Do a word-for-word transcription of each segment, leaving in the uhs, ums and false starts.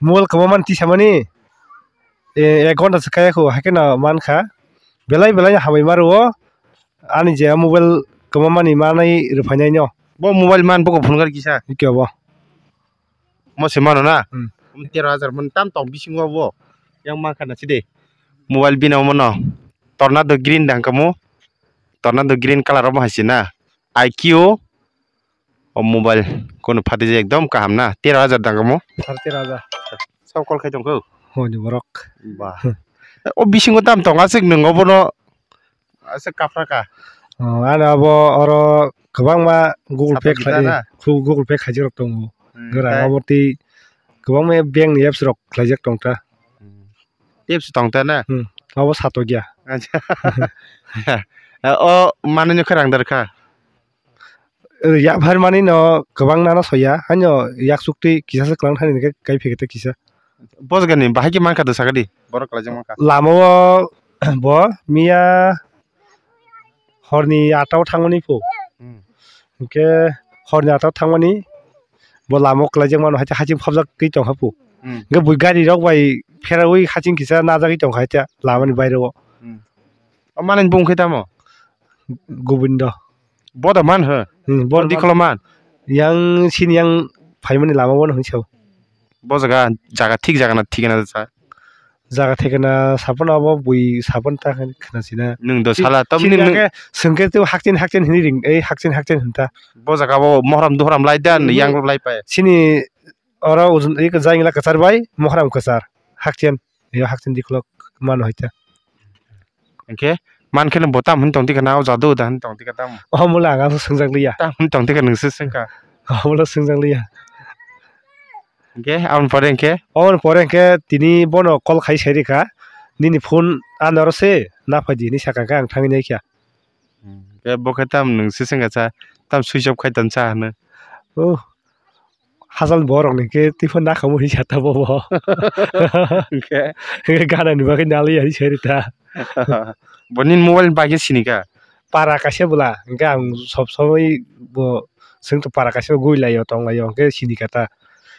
Mobile kwbangma mani tisamani, e, ek ghonta se kaya kho, haikhe no mankha. Belai belai no hambai ma rwo. Ani je mobile kwbangma mani manai rwphainai no. Bo mobile man buko phone gari kisa. Ikhe bo. Mo se mano na? Hmm. Tero hajar man tam tong bisingo bo. Yang mankha na side. Mobile bina mano. Tornado green dang kamo. Tornado green color obo hai se na. I Q o mobile kono phatijak ekdom kaham na. Tero hajar dang kamo. Sare tero hajar. Sab call khai tong kho. Honi borok. Ba. O bisingo tam tong aswk nwng obono. Aswk kaphra ka. Oh, ano abo oro kwbangma Google Pay Sato khlai, gita na? khu-, Google Pay khaijak rok tongo. Hmm, Gwrang tai? Abo tei kwbangma bank ni apps rok khlaijak tong ta. Hmm. Apps tong ta na? Hmm, abo sato gya. Acha. O manwi no khe rang dar kha? Yaphar mani no kwbang nano soya, haino yak suk twi kisa se kwlang thani hwnkhe kai phikhe tei kisa. Bojagani bahai khe mankha do sakadi, borok kwlaijak mankha. Lama o bo miya horni ata o thangmani phu. Hmm. Hwnkhe horni ata o thangmani bo lama o kwlaijak mano, haikhe haching phobjak twi tongkha phu. Hmm. Hwnkhe bui gari rok bai pherawi haching kisa najagwi tongkha haikhe lamani bairo o. Hmm. O manani bung khe tamo? Gobindo. Boda man ho? Hmm, boda Bondi man. Kholo man? Yang sini yang phaimani lama bono hinwi sao. Bo jaga, jaga thik jaga na thik na sa? Jaga thik na sapan abo bui sapan ta khan khna sina. Nwng do Si-, sala, tam sini nwng, nwng yang ke sengke tu hakchen hakchen hini ring, ei hakchen hakchen hinta. Bo jaga bo mohram dohram lai dan, Hmm. Yang lai pai. Sini oro ujun, ei jangla kwchar bai, mohram kwchar, hakchen, yo hakchen diklok mano haita. Hwnkhe, man khe no bo tam hwn tong tikha na, o jadu da hwn tong tikha tam. O mula ang aswk swngjak liya. Tam hwn tong tikha nwng se swngkha. O mula swngjak liya. Hwnkhe, aboni pore hwnkhe? Oboni pore hwnkhe tini bono call khai sai rikha. Nini phone ano oro se, na phaidi hinwi sakha khe ang thangwi naikha. Hwnkhe bo khe tam nwng se swngkha sa, tam switch off khai ton sa hwnwi. Oh. Hachal borok ni khe twi phano nakhamo hinwi sa ta bobo. Hwnkhe? Hwnkhe gana ni bagwi naliya hinwi sai rita. Bo nini mobile ni bagwi sini kha? Para kaisa bwla, hwnkhe ang sob somoi bo swngtong para kaisa gui lai o tong lai o, hwnkhe sini kha ta.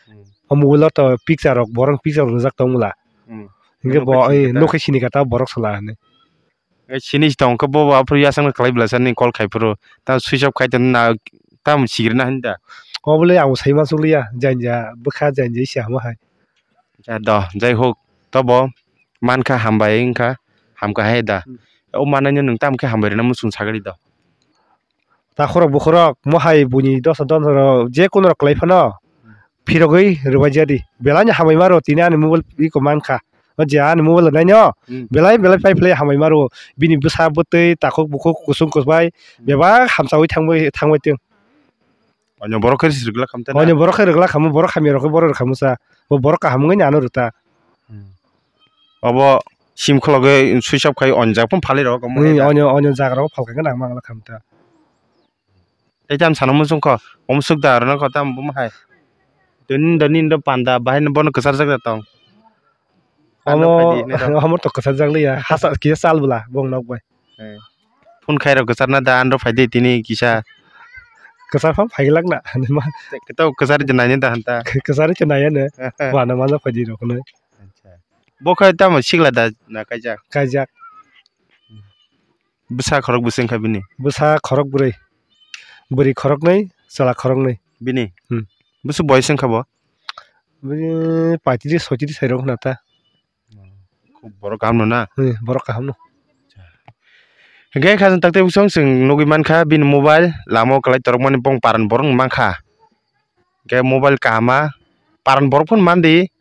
Hmm. O mobile o to picture rok, borok ni picture rok rijak tong bwla. Hmm. Hwnkhe bo, nokhe sini kha ta? Nokhe sini kha ta borok sala hinwi. Eh, sini tong khe bo, bo aphuru yasakno kwlai bwla sani call khai phuru. Ta switch off khai tong na, tamo sigiri na hinda. Obo le ang sai ma chukliya, janja bwkha janja se hamo hai. Ja do, jai hok, tobo mankha hambai wngkha, hamkha hai da. Hmm. O manai no nwng tamo khe hambai rwna muchung sagari do. Takhorok bukhorok, mohai buini dosa donsaro, je kunorok kwlai phano, phirogwi rwbaijadi. Belaino hambai maro, tini ani mobile iko mankha. O je ani mobile naino, Hmm. belai belai pai phlai hambai maro. Bini bwsa bwtwi, takhuk bukhuk, kusung kusbai, Hmm. bebak hamsaui thangbai, thangbai tong. Onyo borok khe rwgwlak khamtana? Onyo borok khe rwgwlak khamu, borok hamya rok khe borok rwkhamu sa. Bo borok kaham wngwi ano rwta. Hmm. Obo sim khulogwi switch off khai onjak phano phalwi rok omo Hmm, hai da. Onyo, onyo jaga rok phalkha khe nang mangla khamta. Tei tamo sana muchung kho, omo suk da aro nang kho tamo buma hai. Doni, doni ndo panda bahai no bono kwchar jak da tong. Ano Omo, phaidi hinwi rok. Omo to kwchar jak liya. Hasa kisa chal bwla bong nok bai. Eh. Phone khai rok kwchar na da ano phaidi tini kisa. Kwchar phang phai glak na. Te, to kwchar je nai da hanta. Kwchar je nai ne. Bana mana phaidi rok no. Acha. Bo khai tamo sikla da na kaijak? Kaijak. Bwsa khorok bwswk wngkha bini? Bwsa khorok bwrwi. Bwrwi khoroknwi, chwla khoroknwi. Bini? Hmm. Bwswk boyes wngkha bo? Bini paitris soitris hai rok khna ta. Khub borok kaham no na? Hmm, borok kaham no. Hwnkhe kha chwng takte bwswng chwng nugwi mankha bini mobile lama o kwlai torokmani bong paran borok no mankha. Hwnkhe mobile kaham ma paran borok phano mandi.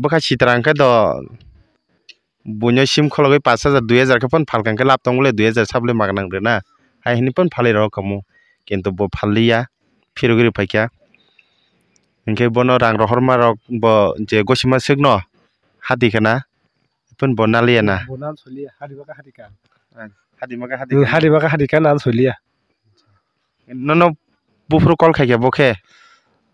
Bwkha sitra hwnkhe do. Buino sim khologwi pash hajar dui hajar khe phano phalkha hwnkhe lab tong bole dui hajar sabole magnang rwna hai hwnwi phano phalwi rw khamu, kintu bo phalliya phirogwi rw phaikha. Hinkhe bono rang rohorma rok bo je gosima swkno hati khna phano bo naliya na. Bo nan soliya, hadi baka hadi ka. Hadi baka hadi Hmm, ka. Hadi baka hadi ka nan soliya. Nono buphuru call khaikha bo khe?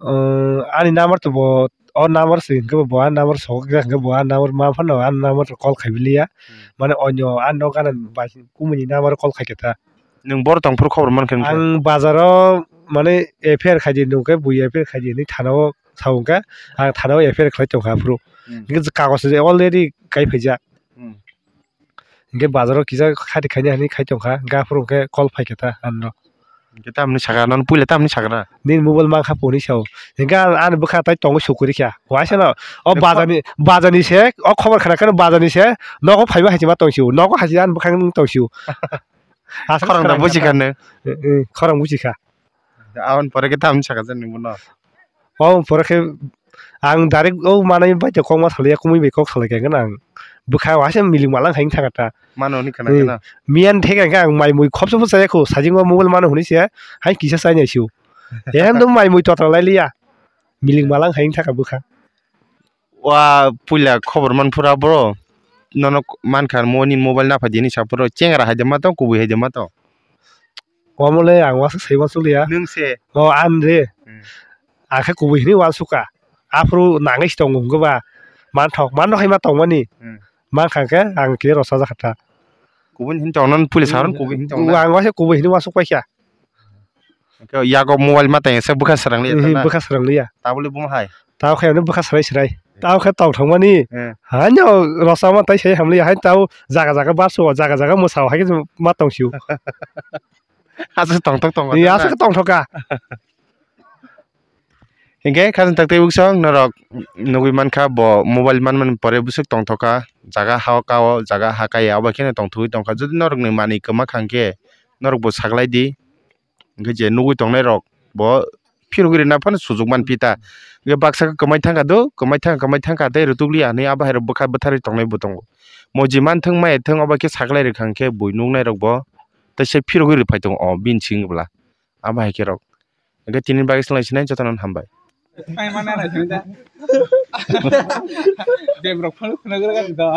Umm, ani number to bo, o number se hinkhe bo ani number sogwi kha hinkhe bo ani number ma phano ani number to call khaibiliya. Hmm. Mane onyo ani nok gana bai kumuni number call khaikha ta. Nwng boro tongphuru khobor mankha wngkhe? Ang bazaro mane F I R khaidi nukhe bui F I R khaidi hinwi thana o Sa hwnkhe ang thana o F I R khlai tongkha aphuru. Hmm. Hwnkhe kagoj already kai phaijak. Hmm. Hwnkhe bazaro kisa khati khaina hinwi khai tongkha, hwnkhe aphuru hwnkhe call phaikha ta anw. Hwnkhe tamni sakha, nono puila tamni sakha na? Nini mobile mankha phone sao. Hwnkhe ang ani bwkha tai tongo sukuri kha. Waisa no, o bazani, bazani se, o khobor khna kheno bazani se, nogo phaiba hai se ma tongsio, nogo hai se ani bwkhang tongsiu. Aswk khorang da khorang buji kha ta. Khane. Eh, eh, khorang buji kha. Aboni pore khe tamni sakha jani bono. O pore khe ang direct o manai bai te kok ma salai ya, kumui bai kok salai kha ang. Bwkha waisa milik malang hai thangkha ta. Mano ni khana. Eh, khana. Miyan thek ang, ang mai mui khopsa pho chaya kho, sajing o mobile mano hwnwi se, hai kisa chai nai sio. Ehan do mai mui totra lai liya. Milik malang hai thangkha bwkha. Wa puila khobor man phura bro. Nono mankha mo ni mobile na phai dini sa phuru chengra hai de ma tong, kubui hai de ma tong. Omo le ang wasuk sai wansuk liya. Nwng se. O, ang re. Hmm. Ang khe kubui hinwi wansuk kha. Aphuru nangwi se tongo hwnkhe ba. Manthok, manthok hai ma tongmani. Hmm. Mankha khe ang clear rw sajak kha ta. Kubui hin tongno puila saron kubui hin tongna. Ang waisa kubui hinwi wansuk pai kha. Hwnkhe yago mobile ma tangsa bwkha srang liya. Mhm, tana? Bwkha srang liya. Tabole buma hai. Tao khe ano bwkha srai srai. Tao khe tong thangmani. Eh. Hanyo rosama tai sai hamli hai tao jaga jaga barso jaga jaga mwsao hai khe ma tong sio. Aswk tong thok tongo. Ni tana? Aswk tong thok ka. Hwnkhe khajang tak tei bwswk norok nugwi mankha bo mobile manmani pore bwswk tong thok kha. Jaga ha o ka o jaga ha kaya obo kheno tong thugwi tong kha. Jodi norok ni manwi kwma kha hwnkhe norok bo saklai di. Hwnkhe je nugwi tongnai rok bo phirogwi rwna phano sujuk man phi ta. Hwnkhe baksa khe kwmai thangkha do, kwmai thangkha, kwmai thangkha tei rwtuk liya hinwi abo hai rok bwkha bwtharwi tongnai bo tongo. Mo je man thwng maya thwng obo khe saklai rwkha hwnkhe bui nuknai rok bo teisa phirogwi rwphai tongo o bini simi bwla. Abo hai khe rok. Hwnkhe tini bagwi swlai sinai jotono hambai. Ai mane na sini da. Dem rok phano khuna gra ga da.